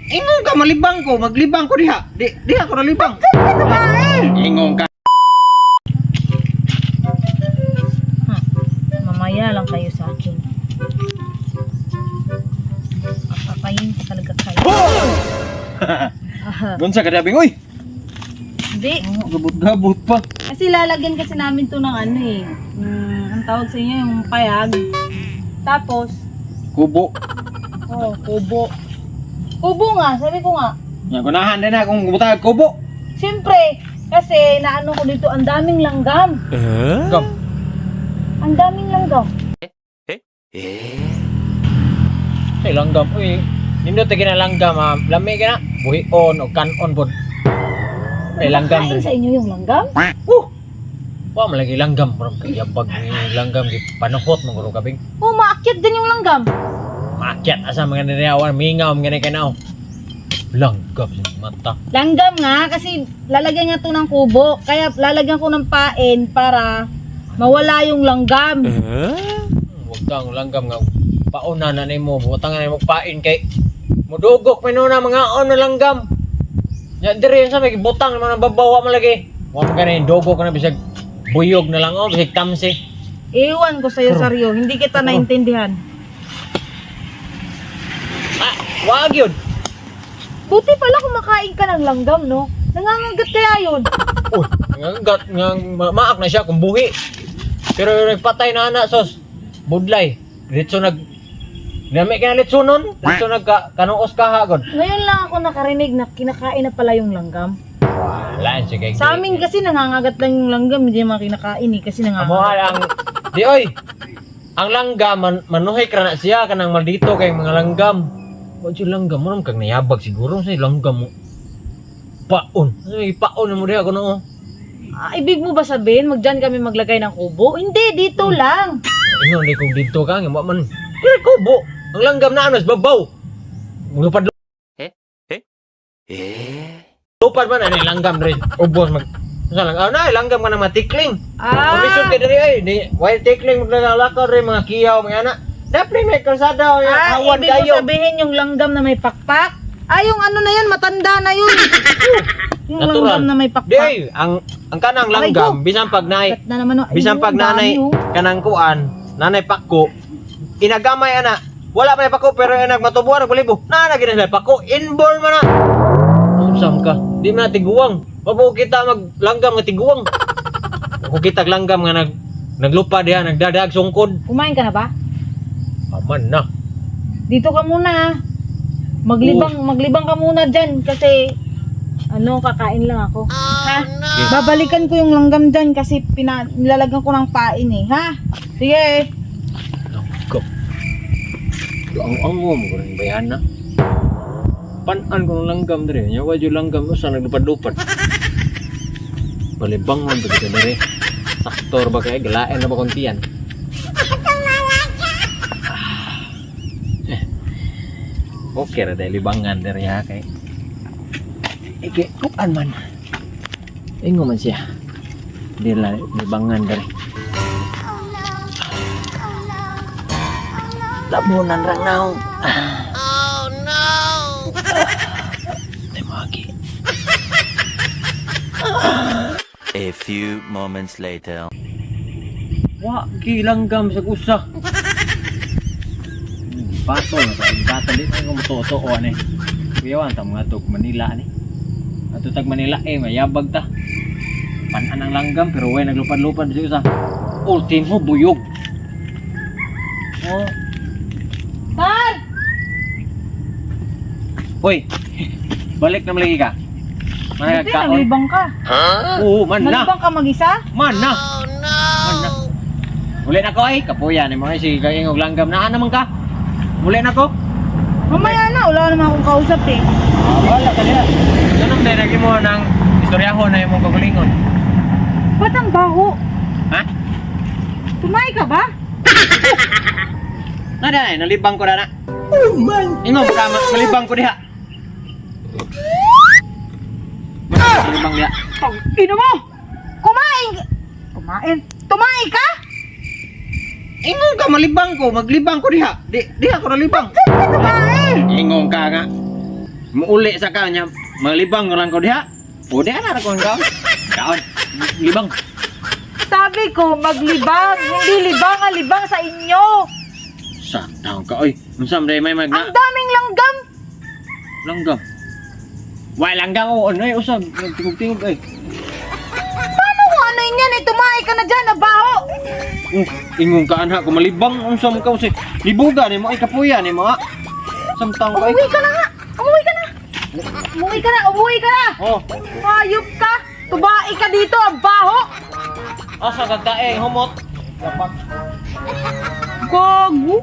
Ingon ka malibang ko, maglibang ko diha. Di diha ko nalibang. Ingon ka. Ha, mamaya lang kayo sa akin. Papatayin ko talaga kayo. Aha. Gunsa ka dabing oy? Hindi. Gabot-gabot pa. Kasi lalagyan kasi namin to ng ano eh. Ang tawag sa inyo yung payag. Tapos, Kubo. oh, kubo. Kubo nga, sabi ko nga. Nya gunahan din na kung butag kubo. Siyempre, kasi naano ko dito, ang daming langgam. Gam. Ang daming langgam. Ay langgam oy. Nindot ta ginalanggam ha. Lami ka na. Buhion o kanon pod. Ay langgam Kain diri. sa inyo yung langgam? Wa man lagi langgam bro kay yabag ni langgam gi panuhot man guro kabing. Oh, maakyat din yung langgam. Maakyat asa mga nirawan mingaw mga ni kanaw. Langgam sa mata. Langgam nga, kasi lalagyan nga to ng kubo. Kaya lalagyan ko ng pain para mawala yung langgam. Wag kang langgam nga pauna na nimo butang na nimo pain kay mudugok pa na mga on na langgam. Nya diri sa may butang naman ang babawa man lagi. Wa man gani dugok na bisag buyog na lang oh bisag tamsi. Iwan ko sa'yo, Saryo. Hindi kita naintindihan. Ah, wag yun. Buti pala kumakain ka ng langgam, no? Nangangagat kaya yun? Uy, nga nga maak na siya kung buhi. Pero nagpatay na ana sos. Budlay. Diretso nag Nami ka na litso nun. Litso nagka kanuos ka hagod. Ngayon lang ako nakarinig na kinakain na pala yung langgam. Wala siya kay. Sa amin kasi nangangagat lang yung langgam, hindi naman kinakain eh, kasi Amo nangangagat. ang di oy. Ang langgam man, manuhay ka na siya kanang maldito kay mga langgam. Wa jud langgam mo kag nayabag siguro sa langgam mo. Paon. Ay paon mo diha kuno. Ah, ibig mo ba sabihin, magdyan kami maglagay ng kubo? Hindi, dito lang. Ingon di kog didto ka nga wa man. Pero kubo. Ang langgam na anos babaw. Lupad lupad man ani langgam diri ubos mag Sa lang, ah, na, langgam ka na matikling. Ah, Kumisod ka diri ay, di, while tikling maglalakaw diri mga kiyaw mga ana. Dapat may kalsada o ah, awan ibig mo kayo. sabihin yung langgam na may pakpak? Ah, yung ano na yun, matanda na yun. Yung Natural. langgam na may Di pakpak. ay, ang kanang Aray langgam bisan pag naay Kat na naman, oh. Ayun, bisan pag ang nanay dami, oh. kanang kuan, nanay pakko, inagamay ana. Wala pa pako pero inag matubuan og balibo. Naa na gid sila pako inborn man na. Unsam ka? Di man na tiguang. Mabuo kita maglanggam nga tiguang. Kung kita langgam nga naglupa diha nagdadag sungkod. Kumain ka na ba? Aman na. Dito ka muna. Ah. Maglibang, maglibang ka muna dyan kasi ano, kakain lang ako. Ha? Babalikan ko yung langgam dyan kasi nilalagyan ko ng pain eh. Ha? Sige. Langgam. Ang ango mo kuning bayan na. Panan ko ng langgam dire. Nya wa jud langgam usa naglupad-lupad. Balibang man ba dito dire. Saktor ba kay galaen na ba kontian? Eh. Okay ra dahil libangan dire ha kay. Ike kuan man. Ingo man siya. Di la libangan dire. Labunan rang naong. Oh no. Ay magi. A few moments later. Wa gilanggam sa usa. Bato na sa bato di ko motuo ani. Kuyawan ta mga tug Manila ani. Ato tag Manila eh mayabag ta. Panan ang langgam pero way naglupad-lupad sa usa. Ultimo buyog. Oh, Tar! hoy. Balik na malagi ka. Hindi, Managkaon. naglibang ka. Oo, man na. Naglibang ka mag-isa? Man na. Man na. Muli na ko ay kapuya ni mo si kay og langgam na naman ka. Muli na ko. Mamaya na, wala naman akong kausap eh. Ah, wala ka diha. Ganun din lagi mo ng istoryahon na imong kagalingon. Ba't ang baho? Ha? Tumae ka ba? Nada na, nalibang ko na na. Oh man. Ingon ka malibang ko diha. Malibang diha. Ino mo! Kumain! Kumain? Tumae ka? Ingon ka malibang ko, maglibang ko diha. Di diha ko nalibang. Tumae! Ingon ka nga. Muuli sa kanya, maglibang lang ko diha. O diha na ra ko ang kaon. Kaon. Libang. Sabi ko, maglibang. Hindi libang, ang libang sa inyo. Sa taon ka oy. Unsa man day may Ang magna daming langgam. langgam. Way langgam o ano ay usab tingog-tingog ay. Paano kung ano yun yan? Eh, tumae ka na dyan, nabaho. Oh, ingong ka anha ko malibang unsa man ka usi. Libuga nimo ay kapuya nimo ah. Samtang ka ay. Umuwi ka na nga. Umuwi ka na. Umuwi ka na, umuwi ka na. Oh, Hayop ka. Tumae ka dito, ang baho. asa ka tae humot. Dapat Gago.